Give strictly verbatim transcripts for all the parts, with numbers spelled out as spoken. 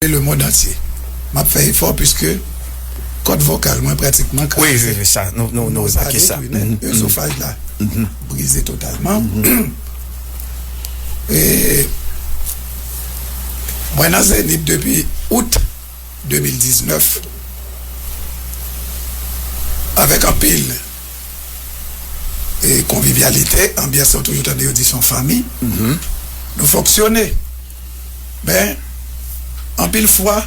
Le monde entier. M ap fè efò piske kòd vokal mwen pratikman kraze. Wi, wi, wi, sa, nou, nou, nou remake sa. Ezofaj la brize totalman. E mwen nan Zenith depi out de mil diznèf avèk anpil e konvivyalite, anbyans ou toujou tande yo di se yon fanmi. Nou fonksyone. Men, anpil fwa,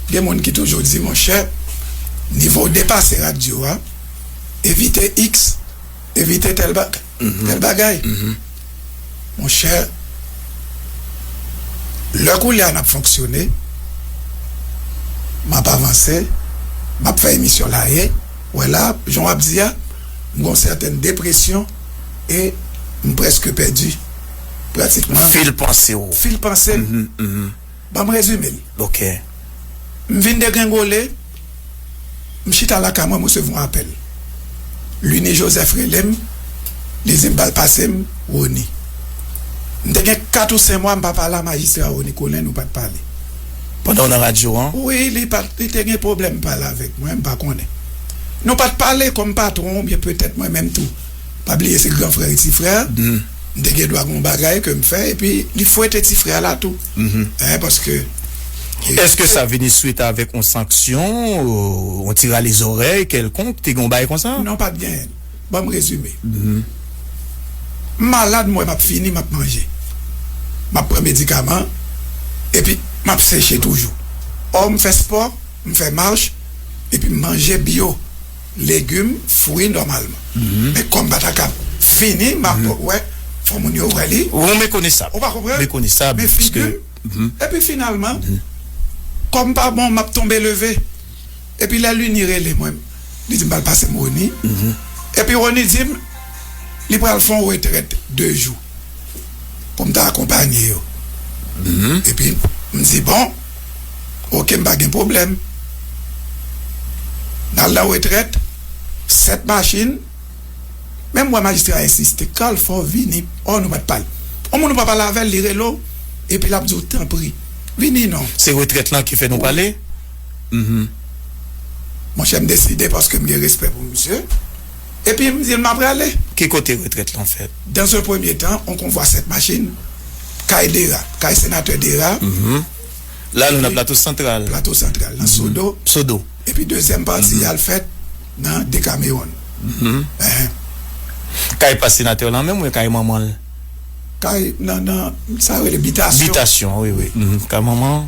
gen moun ki toujou di, monchè, nivo w depase radyo a, evite X, evite tèl ba-, tèl bagay. Monchè, lè koulye a n ap fonksyone, m ap avanse, m ap fè emisyon la, e, wè la, jan w ap di a, m gen yon sètèn depresyon e m prèske pèdi pratikman fil panse w. Fil panse m. Ban m rezime l. Ok. M vin degrengole, m chita lakay mwen, m resevwa yon apèl. Lunie Joseph rele m, li di m pral pase m Rony. M te gen kat ou senk mwa m pa pale a majistra Rony Colin, nou pa t pale. Pandan w nan radyo an? Wi, li pa t, li te gen pwoblèm pale avèk mwen, m pa konnen. Nou pa t pale kòm patwon oubyen petèt mwen menm tou. Pa bliye se gran frè e ti frè. M te gen dwa gen yon bagay ke m fè, epi li fwete ti frè la tou. Hein, paske Èske sa vini swit avèk yon sanksyon, yon ti rale zòrèy kèlkonk, te gen yon bagay konsa? Non, pa t genyen. Ban m rezime. M malad, m wè m ap fini, m ap manje. M ap pran medikaman, epi m ap seche toujou. Ò, m fè spò, m fè mach, epi m manje byo, legim, fwi nòmalman. Men kò m pa ta ka fini, m ap wè, fò moun yo wè li. Ou mekonesab. Ou pa konprann? Mekonesab, men figi m. Epi finalman, kò m pa bon, m ap tonbe leve. Epi lè Lunie rele mwen, li di m pral pase m Rony. Epi Rony di m, li pral fè yon retrèt de jou pou m ta akonpanye yo. Epi m di, bon, ok, m pa gen pwoblèm. N al nan retrèt, sèt machin, men m wè majistra a ensiste, Carl, fò w vini. Ò, nou pa t pale. Yon moun ou pa pale avè l, li rele w, epi l ap di w, tanpri, vini non. Se retrèt lan ki fè nou pale? Monchè, m deside paske m gen respè pou misye. Epi m di l m ap prale. Ki kote retrèt lan fèt? Dans un premier temps, on konvwa sèt machin, kay Dera, kay senatè Dera. La, nou nan Plato Santral. Plato Santral, nan Sodo. Sodo. Epi dezyèm pati a l fèt nan Dekamewon. Kay pa senatè lan menm oubyen kay manman l? Kay nan, nan, sa yo rele bitasyon. Bitasyon, wi, wi. Kay manman.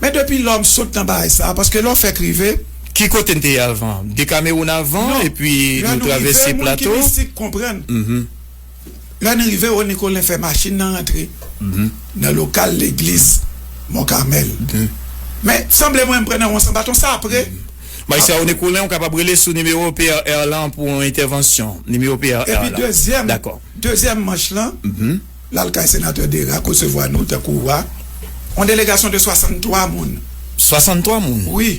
Men depi lò m sot nan bagay sa, paske lè w fèk rive. Ki kote n te ye avan? Dekamewon avan, epi nou travèse Plato? Lè n rive, moun ki mistik konprann. Lè n rive, Rony Colin fè machin nan rantre nan lokal legliz Mont Carmel. Men, sanble mwen m pran nan yon san baton, sa apre. Majistra Rony Colin, ou kapab rele sou nimewo P R R lan pou yon entèvansyon. Nimewo P R R lan. Epi dezyèm, dezyèm manch lan, l al kay senatè Dera, resevwa nou tankou wa. Yon delegasyon de swasanntwa moun. Swasanntwa moun? Wi.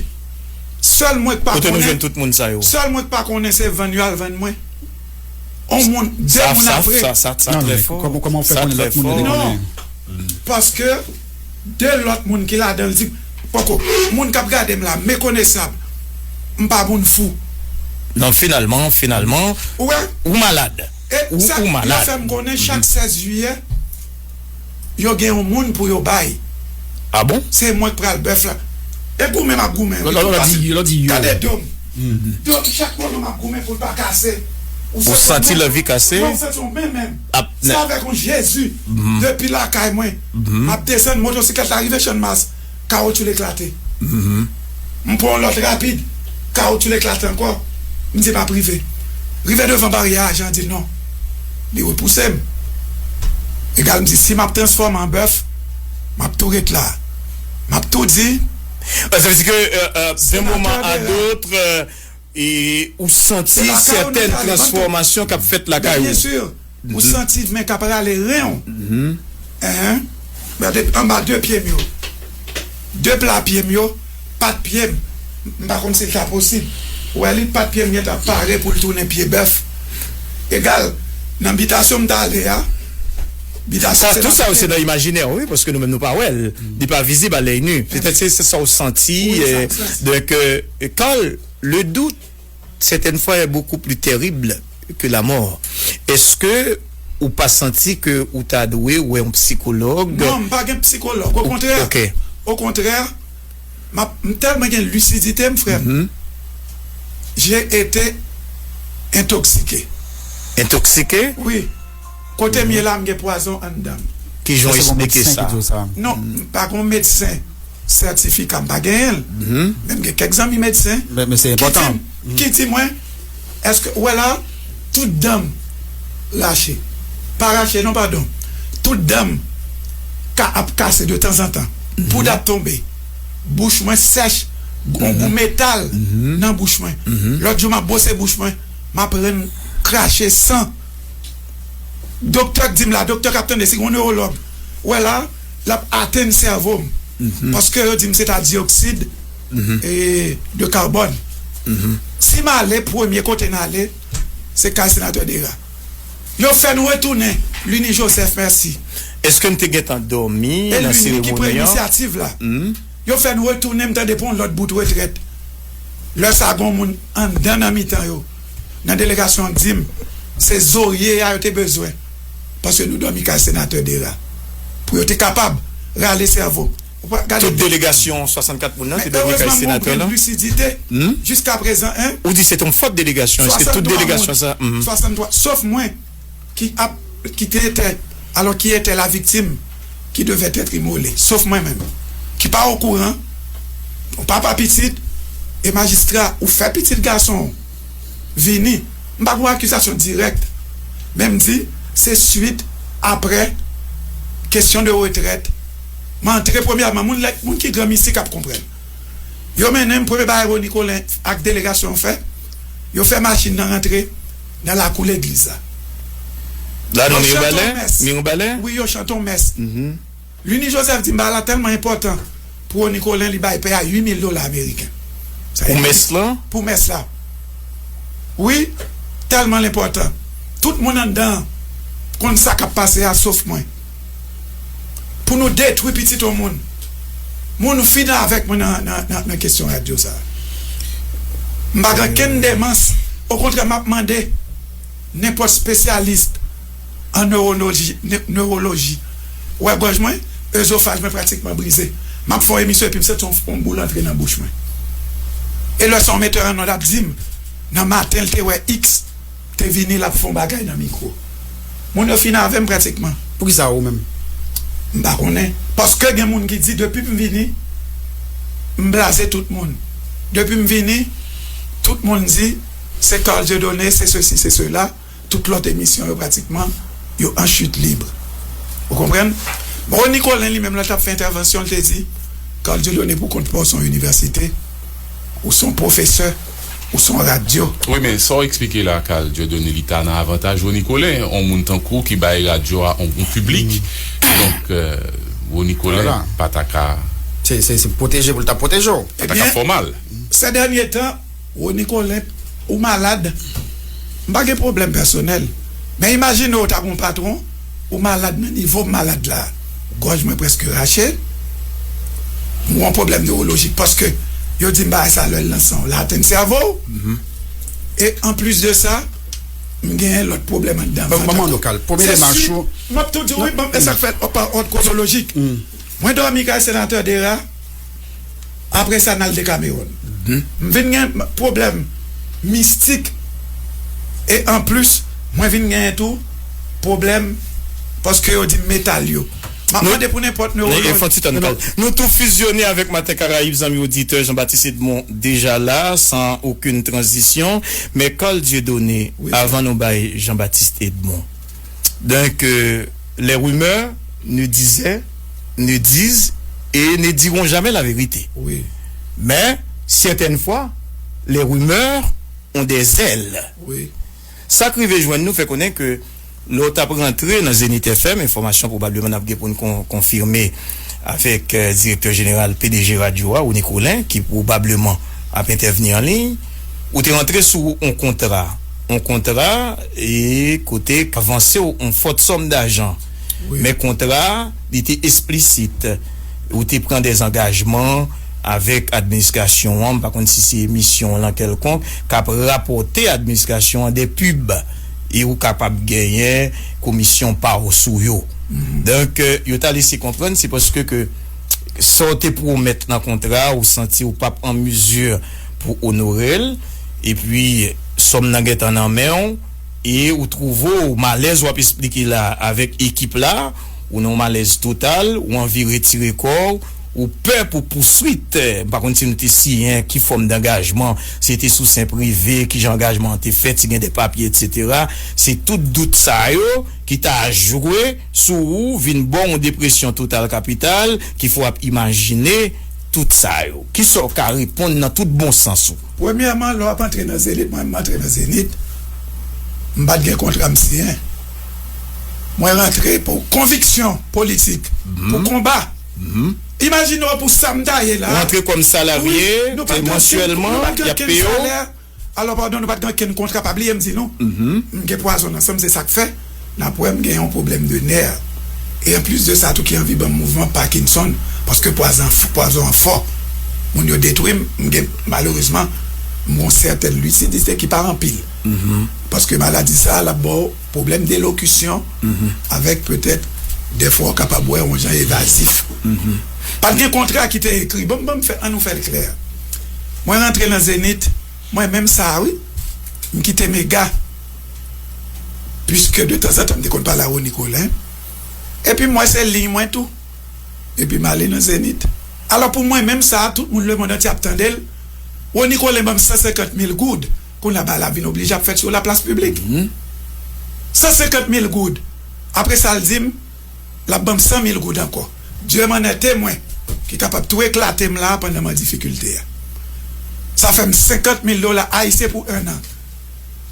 Sèl mwen k pa konnen. Kote nou jwenn tout moun sa yo? Sèl mwen k pa konnen se vann yo al vann mwen. On moun, de moun apre. Sa, sa, sa, sa trè fò. Kòman, kòman w fè konnen lòt moun yo te konnen? Non. Paske de lòt moun ki ladan l di, poko, moun k ap gade m la, mekonesab. M pa moun fou. Non, finalman, finalman, ou malad. Ou, ou malad. E sa, yo fè m konnen chak sèz jiyè, yo gen yon moun pou yo bay. Ah bon? Se mwen k pral bèf la. E goumen m ap goumen, wi. Lè, lè, lè di, lè di yo. Gade do m. Do m, chak kote m ap goumen pou l pa kase. Ou santi l anvi kase? Mwen, m santi yon men menm. Se avèk yon Jezi. Depi lakay mwen, m ap desann motosiklèt la rive Channmas, kawotchou l eklate. M pran yon lòt rapid, kawotchou l eklate ankò. M di m ap rive. Rive devan baryè a, Jan di non. Li repouse m. Egal, m di, si m ap transfòme an bèf, m ap tou ret la. M ap tou di, Sa vle di ke d'un moment à l'autre, e ou santi sètèn transfòmasyon k ap fèt lakay ou. Byen si, ou santi men k ap rale ren w. Enhen. Gade anba de pye m yo. De pla pye m yo, pat pye m. M pa konn si l ta posib. Ou wè li, pat pye m gentan pare pou l tounen pye bèf. Egal, nan bitasyon m t ale a, bitasyon se tout sa yo se nan imajinè wi, paske nou menm nou pa wè l. Li pa vizib à l'œil nu. Petèt se sa w santi. Donk, Carl, le doute certaines fois est beaucoup plus terrible que la mort. Est-ce que ou pa santi ke ou ta dwe wè yon psikològ? Non, m pa gen psikològ. Okontrè, okontrè, m ap, m tèlman gen lisidite m, frè m. J'ai été intoxiqué. Entoksike? Wi. Kote m ye la, m gen pwazon anndan m. Kijan w eksplike sa? Non, m pa gen yon medsen sètifika, m pa genyen l. Men m gen kèk zanmi medsen ki di m, ki di mwen, èske ou wè la, tout dan m rache. Pa rache non, padon. Tout dan m ka ap kase de tanzantan. Poud ap tonbe. Bouch mwen sèch, gon gou metal nan bouch mwen. Lòt jou m ap bwose bouch mwen, m ap rann krache san. Doktè k di m la, doktè k ap tande, si gon newològ wè la, l ap atenn sèvo m. Paske yo di m se ta dyoksid de kabòn. Si m ale, premye kote n ale, se kay senatè Dera. Yo fè n retounen Lunie Joseph, mèsi. Èske n te gentan dòmi nan seremoni an? E Lunie ki pran inisyativ la. Yo fè n retounen, m tande, pou yon lòt bout retrèt. Lè sa a, gen yon moun anndan nan mitan yo, nan delegasyon an, k di m se zorye a yo te bezwen, paske nou dòmi kay senatè Dera, pou yo te kapab rale sèvo. Tout delegasyon swasannkat moun nan te dòmi kay senatè la. Mwen erezman m gen lisidite jiskaprezan, en. Ou di se t yon fòt delegasyon, èske tout delegasyon sa? Swasanntwa moun. Swasanntwa, sof mwen ki ap, ki te, te, alors qui était la victime qui devait être immolée, sof mwen menm, ki pa okouran, yon papa pitit, e majistra, ou fè pitit gason w vini, m pa gen yon akizasyon dirèk, men m di, se swit, apre, kesyon de retrèt, m antre premyèman, moun, moun ki gran mistik ap konprann. Yo mennen m, premye bagay Rony Colin ak delegasyon an fè, yo fè machin nan rantre nan lakou legliz la. La nan Mirobalè? Mirobalè? Wi, yo chante yon mès. Lunie Joseph di m bagay la tèlman enpòtan pou Rony Colin, li bay pè a uit mil dola ameriken. Pou mès lan? Pou mès la. Wi, tèlman l enpòtan. Tout moun anndan an konn sa k ap pase a, sof mwen. Pou nou detwi pitit yon moun. Moun fin avèk mwen nan, nan, nan, nan kesyon radyo sa a. M pa gen okenn demans. Okontrè, m ap mande nenpòt espesyalis an newoloji, ne, newoloji. Ou wè gòj mwen, ezofaj mwen pratikman brize. M ap fè yon emisyon epi m santi yon, yon boul antre nan bouch mwen. E lè sa yon metè an nòd ap di m, nan maten l te wè X te vini, l ap fè yon bagay nan mikwo. Moun yo fin avè m pratikman. Poukisa ou menm? M pa konnen. Paske gen moun ki di depi m vini, m blaze tout moun. Depi m vini, tout moun di se Carl Dieudonné, se sesi, se sela. Tout lòt emisyon yo pratikman, yo an chit lib. Ou konprann? Rony Colin li menm lè l t ap fè entèvansyon, l te di, Carl Dieudonné, pou kont pa w, se yon inivèsite, ou se yon pwofesè, ou se yon radyo. Wi, men sa w eksplike la, Carl Dieudonné, li ta nan avantaj Rony Colin, yon moun tankou w ki bay radyo a yon, yon piblik. Donk, Rony Colin pa ta ka. Se, se, se pwoteje pou l ta pwoteje w. Pa ta ka fè w mal. Ebyen, se dènye tan, Rony Colin, ou malad. M pa gen pwoblèm pèsonèl. Men imajine w ta gen yon patwon, ou malad nan nivo m malad la. Gòj mwen prèske rache. M gen yon pwoblèm newolojik paske yo di m bagay sa lè l nan san w, l atenn sèvo w. E anplis de sa, m genyen lòt pwoblèm anndan. Ban m mande w, Carl, premye demach ou. M ap tou di w, wi, ban m, e sa k fè l pa òd kwonolojik. Mwen dòmi kay senatè Dera. Apre sa, n al Dekameron. M vin gen pwoblèm mistik. E anplis, mwen vin genyen tou pwoblèm paske yo di m metal yo. M ap mande pou nenpòt newolòj. Nou tou fizyone avèk Maten Karayib, zanmi oditè, Jean Baptiste Edmond deja la, san okenn tranzisyon. Men Carl Dieudonné, avan nou bay Jean Baptiste Edmond. Donc, euh, les rumeurs nous disaient, nous disent et ne diront jamais la vérité. Wi. Mais, certaines fois, les rumeurs ont des ailes. Wi. Sa k rive jwenn nou fè konnen ke lè w t ap rantre nan Zenith F M, enfòmasyon pwobableman n ap gen pou n kon- konfime avèk eh, direktè jeneral P D G radyo a, Rony Colin, ki pwobableman ap entèvni an liy, ou te rantre sou yon kontra. Yon kontra e kote k avanse w yon fòt sòm dajan. Wi. Men kontra a, li te esplisit. Ou te pran dèzangajman avèk administrasyon an, m pa konn si se misyon lan kèlkonk, k ap rapòte administrasyon an de pib e ou kapab genyen komisyon pa w sou yo. Donk, eh, yo ta lese konprann se paske ke sa w te pwomèt nan kontra a, ou santi ou p ap an mizi pou onore l, epi sòm nan gentan nan men w, e ou twouve w malèz w ap esplike la avèk ekip la, ou nan yon malèz total, ou anvi retire kò w, ou pè pou pouswit, eh, m pa konn si nou te siyen ki fòm dangajman, si se te sou sen prive, kijan angajman an te fèt, si gen de papye, etsetera. Se tout dout sa yo ki ta jwe sou ou, vin ba w yon depresyon total kapital, ki fè w ap imajine tout sa yo. Kisa w ka reponn nan tout bon sans ou? Premyèman, lè w ap antre nan Zenith, mwen, m antre nan Zenith, m pa t gen kontra m siyen. Mwen rantre pou konviksyon politik, pou konba. Imajine w pou sa m ta ye la. Ou antre kòm salarye, Wi, nou pa t gen mansyèlman, nou pa t gen y ap okenn peye w. Salè. Alò, padon, nou pa t gen okenn kontra, pa bliye m di nou. M gen pwazon nan san m, se sa k fè. N ap wè m gen yon pwoblèm de nè. E anplis de sa, tou ki anvi ban m mouvman Parkinson, paske pwazon, pwazon an fò. Moun yo detwi m, m gen, malerezman, m gen yon sètèn lisidite ki pa anpil. Paske maladi sa a, l ap ba w pwoblèm delokisyon, avèk petèt, dèfwa w kapab wè yon jan evazif. Pa t gen kontra ki te ekri. Bon, bon, m fè, ann nou fè l klè. Mwen rantre nan Zenith, mwen menm sa a, wi. M kite Mega. Piske de tanzantan, m te konn pale a Rony Colin. Epi m wè se liy mwen tou. Epi m ale nan Zenith. Alò, pou mwen menm sa a, tout moun lemonn antye ap tande l. Rony Colin ban m san senkant mil goud. Kounye a bagay la vin oblije ap fèt sou laplas piblik. San senkant mil goud. Apre sa, l di m, l ap ban m san mil goud ankò. Dye m an ète mwen, ki kapab tou eklate m la a pandan m an difikilte a. Sa fè m senkant mil dola ayisyen pou en an.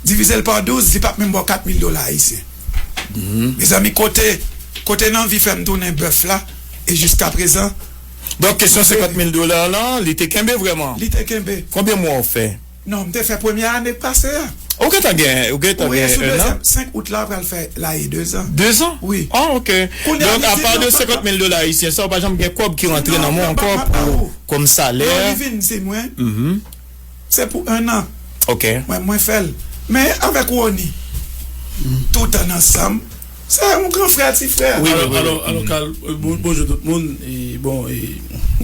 Divize l pa douz, li p ap menm ba w kat mil dola ayisyen. Mezanmi, kote, kote nanvi fè m tounen bèf la, e jiskaprezan, Donk, kesyon senkant mil dola lan, li te kenbe vrèman? Li te kenbe. Konbyen mwa w fè? Non, m te fè premyè ane k pase a. Ou gentan gen, ou gentan Wi, gen sou en an? Desanm, senk out la, pral fè la e de zan. De zan? Wi. Ah, ok. Kounye a, Donk, li di apa non, de pa- senkant mil dola ayisyen sa, ou pa janm gen kòb ki rantre Non, nan men w non, pa- ankò pa- pa- pou kòm salè? Non, li vin di mwen, Mhm. se pou en an. Ok. Mwen, mwen fè l. Men avèk Rony, tout an ansanm, se yon gran frè, ti frè. Wi, Alò, wi, wi. alò, alò, Carl, euh, bon, bonjou tout moun. E, bon, e,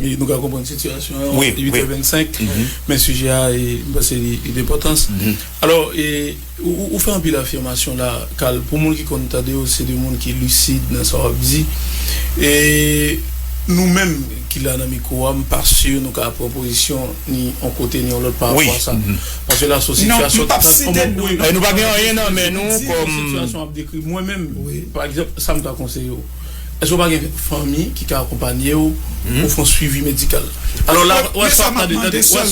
e nou ka konprann sitiyasyon an. Wi, Uit è vennsenk. Men sijè a, e, m panse li, li d enpòtans. Alò, e, ou, ou, ou fè anpil afimasyon la, Carl. Pou moun ki konn tande w, se de moun ki lisid nan sa w ap di. E nou menm ki la nan mikwo a, m pa si nou ka pran pozisyon ni yon kote ni yon lòt pa Wi. Rapò a sa. Paske la, se yon Non, sitiyasyon m p ap total- site non. E nou pa gen anyen nan men nou Di- kòm Sitiyasyon ap dekri mwen menm. Wi. Pa egzanp, sa m ta konseye w. Èske w pa gen fanmi ki ka akonpanye w pou fè yon swivi medikal? Alò la, Mwen, w ap men sa m ap tande, mande tande, w ap sèlman.